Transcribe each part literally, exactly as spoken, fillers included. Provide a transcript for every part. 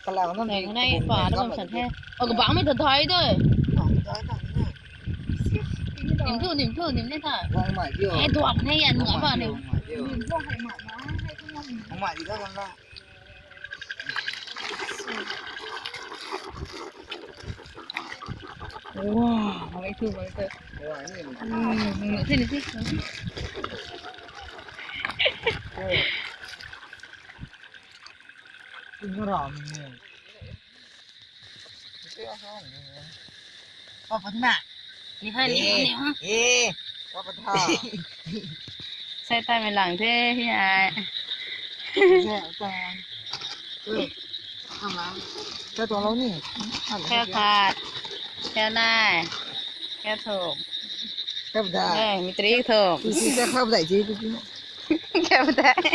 Kalau na Nai nai pa da bam san the. O ka bang mei ta dai de. Dim thu, dim thu, dim ne tha. Wang mai dio. Eh, duak ne yan ngai ba ne. Wang mai dio. Wang mai dio kan na. Wow, mai thu, mai thu. Wow, ni. Hmm, hmm, sini, sini. Oh. Tingna ram ni. Papa na. Ni hai ni ni ha. Eh. Papa tha. Sai tai mei lang the hi ai. Sai tai. Eh. Sai tuang lou ni. Khat khat. Khat nai. Khat thuk. Khat dai. Eh, mi tri thuk. Sai khat dai ji. Khat dai.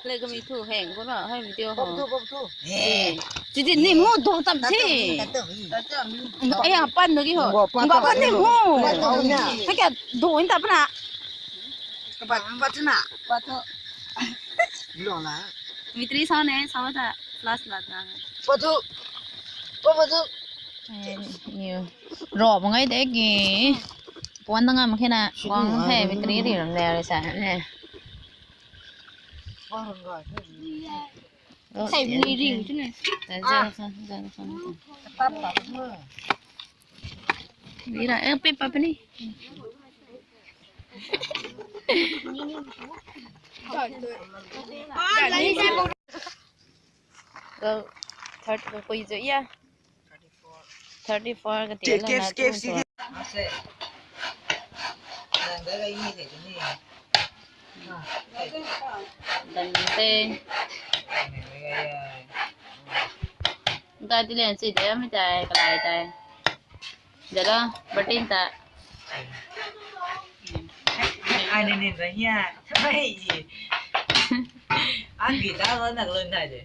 Le kami thu heng ko na, hai video ho. Pop thu, pop thu. Ti ti ni mu do tam thi. Ai ya pan do ki ho. Ba pan ni mu. Hai kya do in ta pana. Ka ba ba thu na. Ba thu. Lo na. Mi tri sa ne, sa ta. Plus plus na. Pop thu. Pop thu. Ni ro mangai de ki. Puan dang am khena. Wang he mi tri ri ram le sa ne. Thei ni ring tu ne. Zan zan zan zan. Papa. Mira, eh, pe papa ni. Go, thirty, koi zo ya. Thirty four ka ti la na tu. Dan te. Dai ti len si de mi tai kalai tai. Dala, batin ta. Ai ni ni ba ya. Ai. Ang gi ta lo nak lun tai de.